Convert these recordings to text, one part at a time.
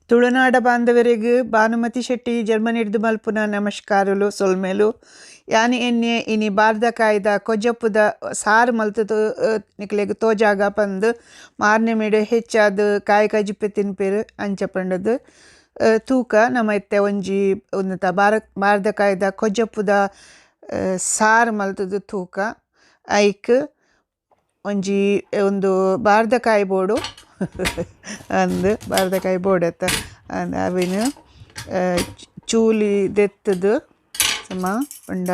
ತುಳುನಾಡ ಬಾಂಧವರಿಗೆ ಭಾನುಮತಿ ಶೆಟ್ಟಿ ಜರ್ಮನಿಡ್ದು ಮಲ್ಪುನ ನಮಸ್ಕಾರಲು ಸೊಲ್ಮೆಲು. ಯಾನಿ ಎನ್ನೆ ಇನಿ ಬಾರ್ದಕಾಯ್ದ ಕೊಜಪುದ ಸಾರು ಮಲ್ತದು ನಿಕ್ಲೆಗ್ ತೋಜಾಗ ಪಂದು ಮಾರ್ನೆಮಿಡ್ ಹೆಚ್ಚಾದ್ ಕಾಯಿ ಕಜಿಪು ತಿನ್ಪೆರ್ ಅಂಚ ಪಂಡದು ತೂಕ ನಮ ಇತ್ತೆ ಒಂಜಿ ಉಂದೆತ ಬಾರ್ದಕಾಯ್ದ ಕೊಜಪುದ ಸಾರು ಮಲ್ತದು ತೂಕ. ಐಕ್ ಒಂಜಿ ಉಂದು ಬಾರ್ದಕಾಯಿ ಬೋಡು ಅಂದ್ ಬಾರ್ದಕಾಯಿ ಬೋಡತ್ತ ಅಂದ್ ಅವಿನ ಚೂಲಿ ದೆತ್ತದು ಸಮ ಪಂಡ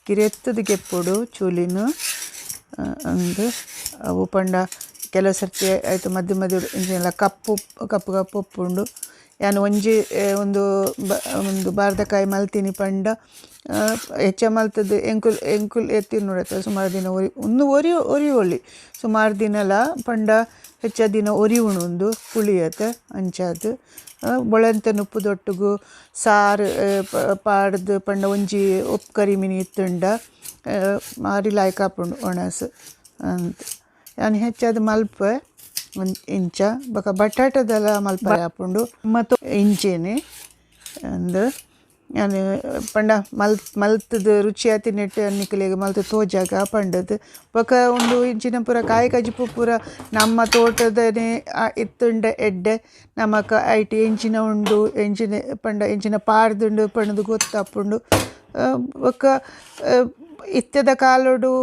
ಕಿರೆತ್ತದು ಗೆಪ್ಪೊಡು ಚೂಲಿನ ಅಂದ್ ಅವು ಪಂಡ ಕೆಲವು ಸರ್ತಿ ಐತ ಮಧ್ಯ ಮಧ್ಯ ಇಂಚಿನೆಲ್ಲ ಕಪ್ಪು ಕಪ್ಪು ಕಪ್ಪು ಉಪ್ಪುಂಡು. ಯಾನ್ ಒಂಜಿ ಉಂದು ಉಂದು ಬಾರ್ದಕಾಯಿ ಮಲ್ತಿನಿ ಪಂಡ ಹೆಚ್ಚ ಮಲ್ತದು ಎಂಕುಲು ಎಂಕುಲು ಎತ್ತಿನೋಡತ್ತ ಸುಮಾರು ದಿನ ಒರಿ ಉಂದು ಒರಿ ಒರಿಯೊಲಿ ಸುಮಾರು ದಿನಲ ಪಂಡ ಹೆಚ್ಚ ದಿನ ಒರಿಯುಂಡು ಉಂದು ಪುಳಿಯತ್ತೆ ಅಂಚಾದ್ ಬೊಳಂತೆ ನುಪ್ಪುದೊಟ್ಟುಗು ಸಾರು ಪಾಡ್ದು ಪಂಡ ಒಂಜಿ ಉಪ್ಪು ಕರಿಮೀನು ಇತ್ತುಂಡ ಮಾರಿ ಲಾಯ್ಕ್ ಆಪುಂಡು ಒಣಸ್ ಅಂದ್. ಯಾನ್ ಹೆಚ್ಚಾದ್ ಮಲ್ಪೆ ಇಂಚ ಬೊಕ ಬಟಾಟದಲ ಮಲ್ಪರೆ ಆಪುಂಡು ಮತ್ತು ಇಂಚೆನೆ ಅಂದ್. ಯಾನ್ ಪಂಡ ಮಲ್ತುದು ರುಚಿ ಆತಿನೆಟ್ ನಿಕಲೆಗ್ ಮಲ್ತ್ ತೋಜಾಗ ಪಂಡದು. ಬೊಕ ಉಂದು ಇಂಚಿನ ಪೂರ ಕಾಯಿ ಕಜಿಪು ಪೂರ ನಮ್ಮ ತೋಟದನೆ ಇತ್ತುಂಡ ಎಡ್ಡೆ ನಮಕ್ ಐಟ್ ಎಂಚಿನ ಉಂಡು ಎಂಚಿನ ಪಂಡ ಎಂಚಿನ ಪಾಡ್ದುಂಡು ಪಂಡುದು ಗೊತ್ತಾಪುಂಡು. ಬೊಕ ಇತ್ತೆದ ಕಾಲೊಡು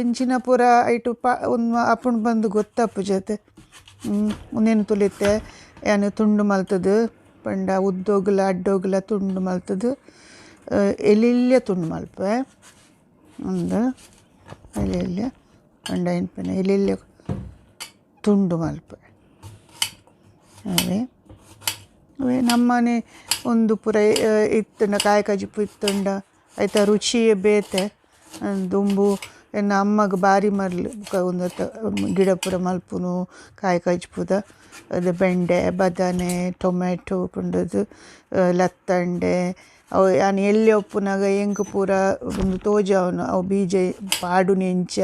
ಎಂಚಿನ ಪೂರ ಐಟ್ ಆಪುಂಡು ಪಂದ್ ಗೊತ್ತಾಪುಜತೆ. ಉಂದೆನ್ ತುಲಿತೆ ಯಾನ್ ತುಂಡು ಮಲ್ತುದು ಪಂಡ ಉದ್ದೋಗುಲ ಅಡ್ಡೋಗುಲ ತುಂಡು ಮಲ್ತುದು ಎಲಿಲ್ಯ ತುಂಡು ಮಲ್ಪೆ ಉಂದು ಎಲಿಲ್ಯ ಪಂಡ ಇನ್ಪಿನ ಎಲಿಲ್ಯ ತುಂಡು ಮಲ್ಪೆ. ಅವೇ ಅವೇ ನಮ್ಮನೆ ಉಂದು ಪೂರ ಇತ್ತುಂಡ ಕಾಯಿ ಕಜಿಪು ಇತ್ತುಂಡ ಐತ ರುಚಿಯೇ ಬೇತೆ. ದುಂಬು ಎನ್ನ ಅಮ್ಮಗ್ ಬಾರಿ ಮರ್ಲ್ ಉಂದೆತ ಗಿಡ ಪೂರ ಮಲ್ಪುನು ಕಾಯಿ ಕಜಿಪುದ ಅದು ಬೆಂಡೆ ಬದನೆ ಟೊಮೆಟೊ ಪಂಡುದು ಲತ್ತಂಡೆ ಅವು ಯಾನ್ ಎಲ್ಯ ಉಪ್ಪುನಗ ಎಂಕ್ ಪೂರ ಉಂದು ತೋಜಾವುನು ಅವು ಬೀಜ ಪಾಡುನಿ ಎಂಚ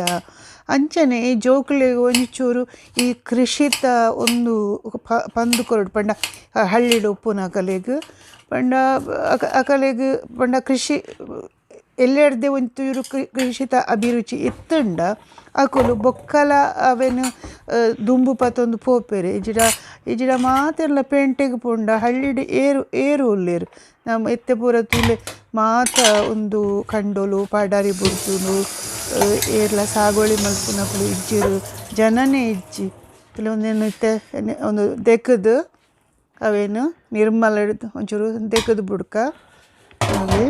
ಅಂಚನೆ ಈ ಜೋಕುಲೆಗ್ ಒಂಜಿ ಚೂರು ಈ ಕೃಷಿತ ಒಂದು ಪಂದ್ ಕೊರೊಡು ಪಂಡ ಹಳ್ಳಿಡ್ ಉಪ್ಪುನಕಲೆಗ್ ಪಂಡ ಅಕಲೆಗ್ ಪಂಡ ಕೃಷಿ ಎಲ್ಲೆಡ್ದೆ ಒಂಚೂರು ಕೃಷಿತ ಅಭಿರುಚಿ ಇತ್ತುಂಡ ಅಕುಲು ಬೊಕ್ಕಲ ಅವೆನ್ ದುಂಬು ಪತ್ತೊಂದು ಪೋಪೆರ್. ಇಜ್ಜಿಡ ಇಜ್ಜಿಡ ಮಾತೆರ್ಲ ಪೇಂಟೆಗ್ ಪೋಂಡ ಹಳ್ಳಿಡ್ ಏರು ಏರು ಉಲ್ಲೆರ್ ನಮ ಇತ್ತೆ ಪೂರ ತೂಲೆ ಮಾತ ಉಂದು ಕಂಡೊಲು ಪಡಾರಿ ಬುಡ್ತುಂಡು ಏರ್ಲ ಸಾಗೋಳಿ ಮಲ್ಪುನಕುಲು ಇಜ್ಜೆರ್ ಜನನೇ ಇಜ್ಜಿ. ಉಂದೆನ್ ಇತ್ತೆ ಉಂದು ದೆಕ್ಕುದು ಅವೆನ್ ನಿರ್ಮಲಡ್ ಒಂಚೂರು ದೆಕ್ಕುದು ಬುಡ್ಕ ಅವೇ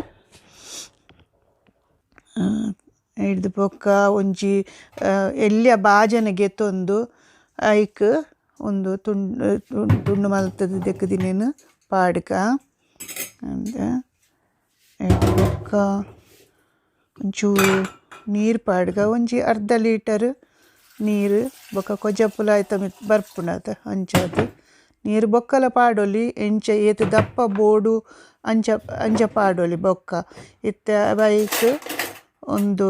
ಐಡ್ದ್ ಬೊಕ್ಕ ಒಂಜಿ ಎಲ್ಯ ಬಾಜನ ಗೆತೊಂದು ಐಕ್ ಉಂದು ತುಂಡು ತುಂಡು ಮಲ್ತುದು ದೆಕ್ಕುದಿನೆನ್ ಪಾಡ್ಕ ಅಂದ್. ಐಡ್ದ್ ಬೊಕ್ಕ ಒಂಚೂರು ನೀರು ಪಾಡ್ಗ ಒಂಜಿ ಅರ್ಧ ಲೀಟರ್ ನೀರು ಬೊಕ್ಕ ಕೊಜಪುಲ ಐತ ಮಿತ್ತ್ ಬರ್ಪುಂಡು ಅತ ಅಂಚಾದ್ ನೀರು ಬೊಕ್ಕಲ ಪಾಡೊಲಿ ಎಂಚ ಏತ್ ದಪ್ಪ ಬೋಡು ಅಂಚ ಅಂಚ ಪಾಡೊಲಿ ಬೊಕ್ಕ. ಇತ್ತೆ ಅವು ಐಕ್ ಉಂದು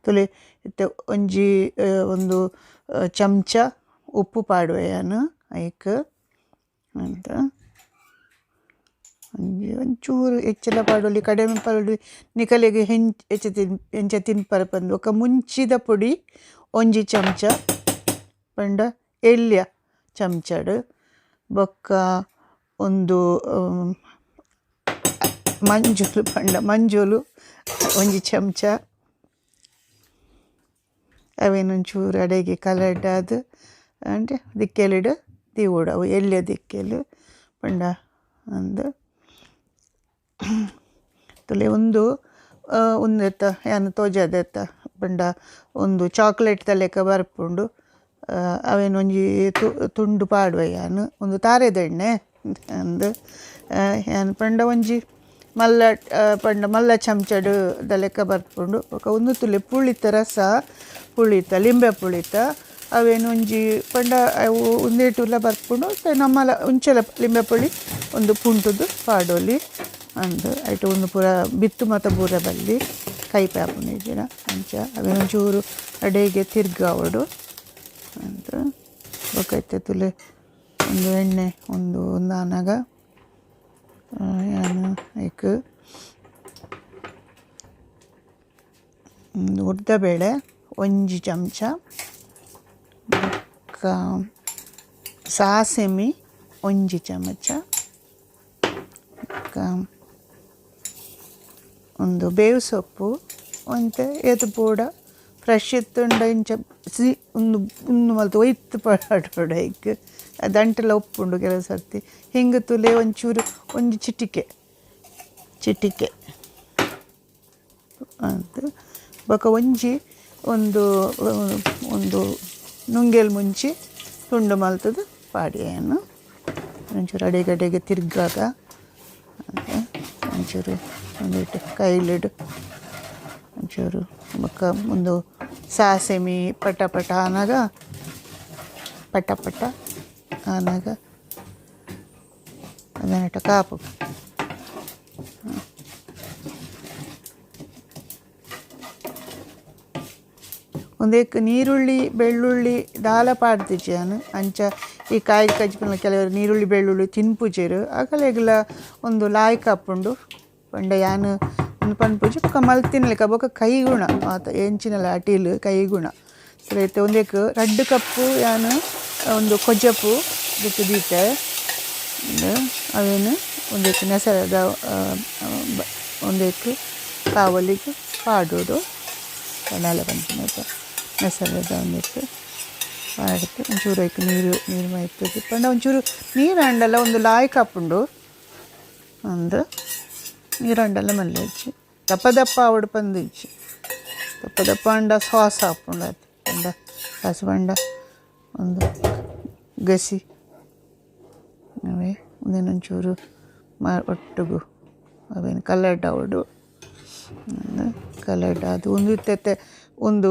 ತೂಲೆ ಇತ್ತೆ ಒಂಜಿ ಉಂದು ಚಮಚ ಉಪ್ಪು ಪಾಡುವೆ ಯಾನ್ ಐಕ್ ಅಂದ್. ಒಂಜಿ ಒಂಚೂರು ಎಚ್ಚಲ ಪಾಡೊಲಿ ಕಡಿಮೆ ಪಾಡೊಲಿ ನಿಕಲೆಗ್ ಹೆಚ್ಚ ಎಂಚ ತಿನ್ಪರ್ ಪಂದ್. ಬೊಕ ಮುಂಚಿದ ಪೊಡಿ ಒಂಜಿ ಚಮಚ ಪಂಡ ಎಲ್ಯ ಚಮಚಡ್. ಬೊಕ್ಕ ಉಂದು ಮಂಜೊಲು ಪಂಡ ಮಂಜೊಲು ಒಂಜಿ ಚಮಚ. ಅವೆನ್ ಒಂಚೂರು ಅಡೆಗೆ ಕಲರ್ಡಾದ್ ಅಂಡ್ ದಿಕ್ಕೆಲಿಡ್ ದೀವೊಡು ಅವು ಎಲ್ಯ ದಿಕ್ಕೆಲ್ ಪಂಡ ಅಂದ್. ತೂಲೆ ಉಂದು ಉಂದೆತ ಯಾನ್ ತೋಜಾದೆತ ಪಂಡ ಉಂದು ಚಾಕ್ಲೇಟ್ ದ ಲೆಕ ಬರ್ಪುಂಡು ಅವೆನ್ ಒಂಜಿ ತುಂಡು ಪಾಡುವೆ ಯಾನ್ ಉಂದು ತಾರೆದೆಣ್ಣೆ ಅಂದ್. ಯಾನ್ ಪಂಡ ಒಂಜಿ ಮಲ್ಲ ಪಂಡ ಮಲ್ಲ ಚಮಚಡ್ ದ ಲೆಕ ಬರ್ಪುಂಡು. ಬೊಕ ಉಂದು ತೂಲೆ ಪುಳಿತ ರಸ ಪುಳಿತ ಲಿಂಬೆ ಪುಳಿತ ಅವೆನ್ ಒಂಜಿ ಪಂಡ ಅವು ಉಂದೆಟುಲ ಬರ್ಪುಂಡು ನಮ್ಮಲ ಒಂಚಲ ಲಿಂಬೆ ಪುಳಿ ಉಂದು ಪುಂಟುದು ಪಾಡೊಲಿ ಅಂದ್. ಐಟ್ ಉಂದು ಪೂರ ಬಿತ್ತು ಮಾತ ಬೂರೆ ಬಲ್ಲಿ ಕೈಪೆ ಆಪುಂಡು ಇಜ್ಜಿಡ ಅಂಚ ಅವೆನ್ ಒಂಚೂರು ಅಡೆಗೆ ತಿರ್ಗಾವೊಡು ಅಂದ್. ಬೊಕ ಇತ್ತೆ ತುಲೆ ಒಂದು ಎಣ್ಣೆ ಒಂದು ಆನಗ ಯಾನ್ ಐಕ್ ಉದ್ದ ಬೇಳೆ ಒಂಜಿ ಚಮಚ ಬೊಕ್ಕ ಸಾಸಿಮೆ ಒಂಜಿ ಚಮಚ ಬೊಕ್ಕ ಒಂದು ಬೇವು ಸೊಪ್ಪು ಒಂತೆ ಏತ್ ಪೂಡ ಫ್ರೆಶ್ ಇತ್ತುಂಡ ಇಂಚ ಸಿ ಉಂದು ಉಂದು ಮಲ್ತ್ ಒಯ್ತ್ ಪಾಡೊಡು ಐಕ್ ದಂಟೆಲ ಉಪ್ಪುಂಡು ಕೆಲವು ಸರ್ತಿ ಹಿಂಗೆ ತುಲೆ ಒಂಚೂರು ಒಂಜಿ ಚಿಟಿಕೆ ಚಿಟಿಕೆ ಅಂದ್ ಬೊಕ ಒಂಜಿ ಒಂದು ಒಂದು ನುಂಗೆಲ್ ಮುಂಚಿ ತುಂಡು ಮಲ್ತುದು ಪಾಡ್ಯೆನು ಒಂಚೂರು ಅಡೆಗಡೆಗೆ ತಿರ್ಗಾಗ ಒಂಚೂರು ಒಂದಿಟ್ಟು ಕೈಲಿಡು ಒಂಚೂರು ಬೊಕ ಉಂದು ಸಾಸಿಮೆ ಪಟ ಪಟ ಆನಗ ಪಟ ಪಟ ಆನಗ ಅದನ್ನ ಕಾಪು. ಉಂದೆಕ್ ನೀರುಳ್ಳಿ ಬೆಳ್ಳುಳ್ಳಿ ದಾಲ ಪಾಡ್ದಿಜಿ ಯಾನ್ ಅಂಚ ಈ ಕಾಯಿ ಕಜ್ಪುನ ಕೆಲವರು ನೀರುಳ್ಳಿ ಬೆಳ್ಳುಳ್ಳಿ ತಿನ್ಪುಜೆರ್ ಅಕಲೆಗ್ಲ ಒಂದು ಲಾಯ್ಕ್ ಆಪುಂಡು ಪಂಡ ಯಾನ್ ಉಂದು ಪನ್ಪುಜಿ ಬೊಕ ಮಲ್ತಿನಲೆಕ ಬೊಕ ಕೈಗುಣ ಮಾತ ಎಂಚಿನಲ ಅಟಿಲ್ ಕೈಗುಣ. ಇತ್ತೆ ಉಂದೆಕ್ ರಡ್ಡ್ ಕಪ್ಪು ಯಾನ್ ಒಂದು ಕೊಜಪು ದೆತ್ತ್ ದೀತೆ ಅವೆನ್ ಉಂದೆಕ್ ನೆಸರದ ಉಂದೆಕ್ ಕಾವಲಿಗ್ ಪಾಡೊಡು ಪಣಾಲ ಪನ್ಪಿನತ ನೆಸರದ ಉಂದೆಕ್ ಪಾಡ್ದ್ ಒಂಚೂರು ಐಕ್ ನೀರು ನೀರು ಮೈತ್ದ್ ಪಂಡ ಒಂಚೂರು ನೀರು ಆಂಡಲ ಉಂದು ಲಾಯ್ಕ್ ಆಪುಂಡು ಅಂದ್ ನೀರು ಆಂಡಲ ಮಲ್ಲೆಜ್ಜಿ ದಪ್ಪ ದಪ್ಪ ಆವೊಡು ಪಂದ್ ಇಜ್ಜಿ ದಪ್ಪ ದಪ್ಪ ಆಂಡ ಸಾಸ್ ಆಪುಂಡು ಆತೆ ಪಂಡ ಸಾಸ್ ಪಂಡ ಉಂದು ಗಸಿ ಅವೇ ಉಂದೆನ್ ಒಂಚೂರು ಒಟ್ಟುಗು ಅವೆನ್ ಕಲರ್ಡ್ ಆವೊಡು ಕಲರ್ಡ್ ಆದ್ ಉಂದು ಇತ್ತೆ ಉಂದು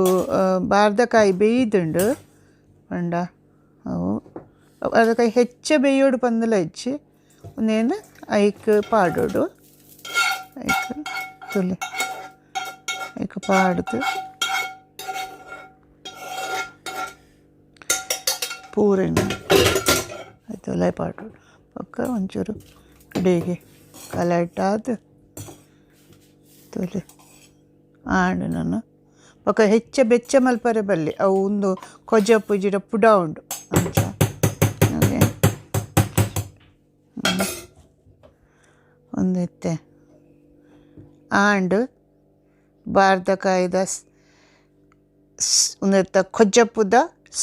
ಬಾರ್ದಕಾಯಿ ಬೇಯ್ದುಂಡು ಪಂಡ ಅವು ಬಾರ್ದಕಾಯಿ ಹೆಚ್ಚ ಬೇಯೋಡು ಪಂದಲ ಇಜ್ಜಿ ಉಂದೆನ್ ಐಕ್ ಪಾಡೊಡು ಐಕ್ ತುಲೆ ಐಕ್ ಪಾಡ್ದು ಪೂರೆನ್ ಐತ ಉಲಾಯಿ ಪಾಡೊಡು ಬೊಕ್ಕ ಒಂಚೂರು ಅಡೆಗೆ ಕಲರ್ಡ್ ತುಲೆ ಆಂಡ್ ನನ ಬೊಕ ಹೆಚ್ಚ ಬೆಚ್ಚ ಮಲ್ಪರೆ ಬಲ್ಲಿ ಅವು ಉಂದು ಕೊಜಪು ಇಜ್ಜಿಡ ಪುಡ ಉಂಡು ಅಂಚ ಉಂದು ಇತ್ತೆ ಆಂಡ್ ಬಾರ್ದಕಾಯಿದ ಉಂದೆತ್ತ ಕೊಜಪುದ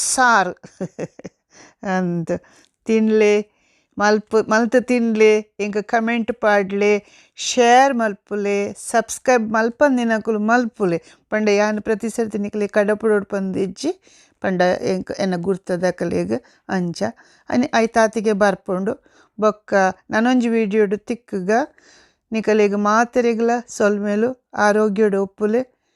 ಸಾರು ಅಂದ್ ತಿನ್ಲೆ ಮಲ್ಪು ಮಲ್ತ್ ತಿನ್ಲೆ ಎಂಕ್ ಕಮೆಂಟ್ ಪಾಡ್ಲೆ ಶೇರ್ ಮಲ್ಪುಲೆ ಸಬ್ಸ್ಕ್ರೈಬ್ ಮಲ್ಪಂದಿನಕುಲು ಮಲ್ಪುಲೆ ಪಂಡ ಯಾನ್ ಪ್ರತಿ ಸರ್ತಿ ನಿಕಲೆ ಕಡಪುಡೊಡು ಪಂದ್ ಇಜ್ಜಿ ಪಂಡ ಎಂಕ್ ಎನ್ನ ಗುರ್ತದಕಲೆಗ್ ಅಂಚ ಅನಿ ಐತಾತಿಗೆ ಬರ್ಪುಂಡು ಬೊಕ್ಕ ನನೊಂಜಿ ವೀಡಿಯೋಡು ತಿಕ್ಕುಗ ನಿಕಲೆಗ್ ಮಾತೆರೆಗ್ಲ ಸೊಲ್ಮೆಲು ಆರೋಗ್ಯಡು ಉಪ್ಪುಲೆ.